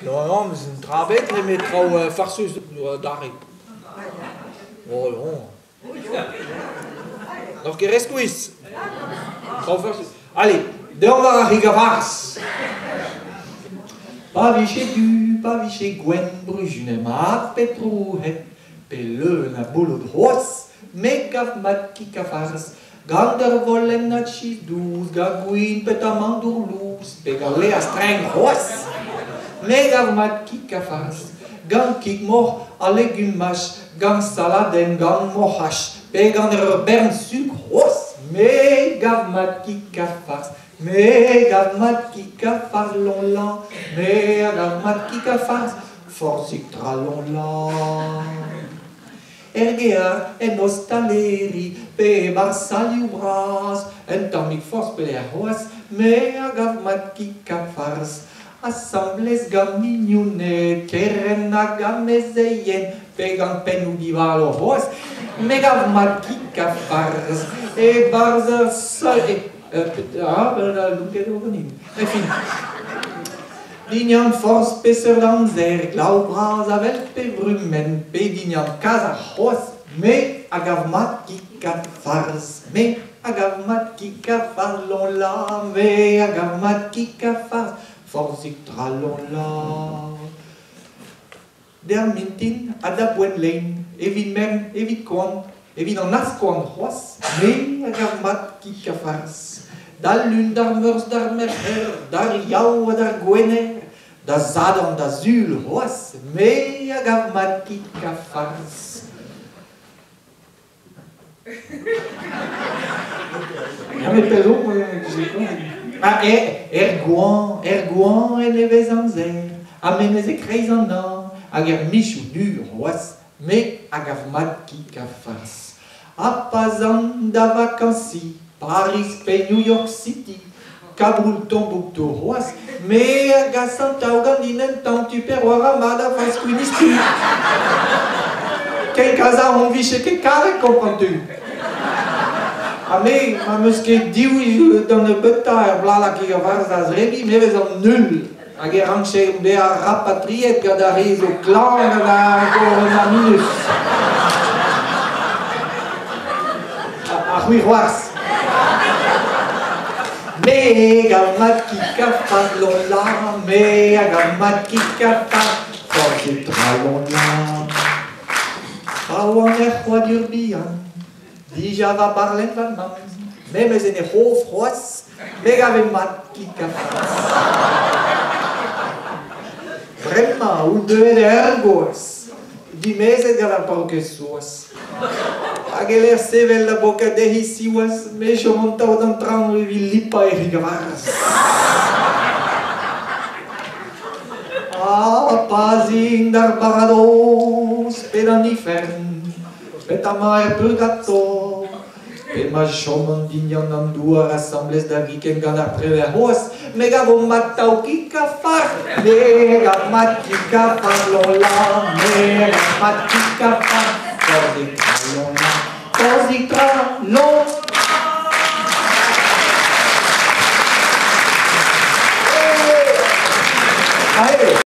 Non, non, mais un dra bet nemet traoù farsus dare. Oh non. N'oc'h ket re skuizh. Traoù farsus. Allez, deomp war ar c'hig-a-farz. Pa vije du, pa vije gwenn, bruzunet mat pe trouc'het, pe leun a boulloù c'hoazh, me gav mat kig-a-farz. Gant ur volennad chiz dous, gant gwin petamant dour lous, pe gant laezh trenk c'hoazh, me gav mat kig-ha-farz. Gant kig-moc'h ha legumaj, gant saladenn, gant moc'haj, pe gant ur bern sukr c'hoazh, me gav mat kig-ha-farz. Me gav mat kig-ha-farz, loñlañ, me a gav mat kig-ha-farz, forzhik tra loñlañ. Er gear, en ostaleri, pe e-barzh salioù bras, un tammig forzh pelec'h c'hoazh, me a gav mat kig-ha-farz. Asambles gant mignoned, kerent hag amezeien, pe gant pennoù divalo c'hoazh, me gav mat kig-ha-farz. E-barzh ur sal... Ah, ben, lonket eo ganin. Enfin, Dignan forzh peseurt amzer, glav bras avel pe vrumenn, pe dignan kas ar c'hoazh, me a gav mat kig-ha-farz, me a gav mat kig-ha-farz, loñla, me a gav mat kig-ha-farz, forzhik tra loñla. D'ar mintin ha da boent lein, evit mern, evit koan, evit an askoan c'hoazh, me a gav mat kig-ha-farz. D'al lun, d'ar meurzh, d'ar merc'her, d'ar yaou ha d'ar gwener, da sadorn, da sul c'hoazh, me a gav mat kig-ha-farz. Ya met pell zo, Ah, er goañv, er goañv en nevez amzer, ha memes e-kreiz an hañv, hag er michoù du c'hoazh, me a gav mat kig-ha-farz. Ha pa 'z an da vakañsiñ, Pariz pe New York City, Kaboul, Tombouctou c'hoazh, me a gas an tav ganin un tamm tu per war ar mat a faskouinistu. Ken kalz a on vije ket karet kompren-tu. Ha me, ma 'meus ket div d'an nebeutañ er bloaz lakaet a-barzh da zebriñ, me 'vez an null. Hag e rankje bezañ rapatriet gant ar re zo klañv gant ar coronavirus. Ha c'hwi c'hoarzh. Me gav mat kig-ha-fad lola, me a gav mat kig-ha-fad, forzh e tra lola. Pa oan er c'hoadur bihan, dija va barlenn va mamm, memes en he c'hof c'hoazh, me gave mat kig-ha-farz. Bremañ out deuet er gwaz, dimezet gant ar paourkaezh Soaz. Hag e-lec'h sevel da bokat dezhi siwazh, me chom an taol d'an traoñ evit lipañ e c'hig-a-varz. Ah, pa'z in d'ar baradoz pe d'an ifern, petra er purgator, pe ma choman dindan an douar asambles da viken gant ar prever c'hoazh, me gavo mat tav kig-ha-farz, me gav mat kig-ha-farz, lola, me gav mat kig-ha-farz, forzhik tra, lola, forzhik tra, lola.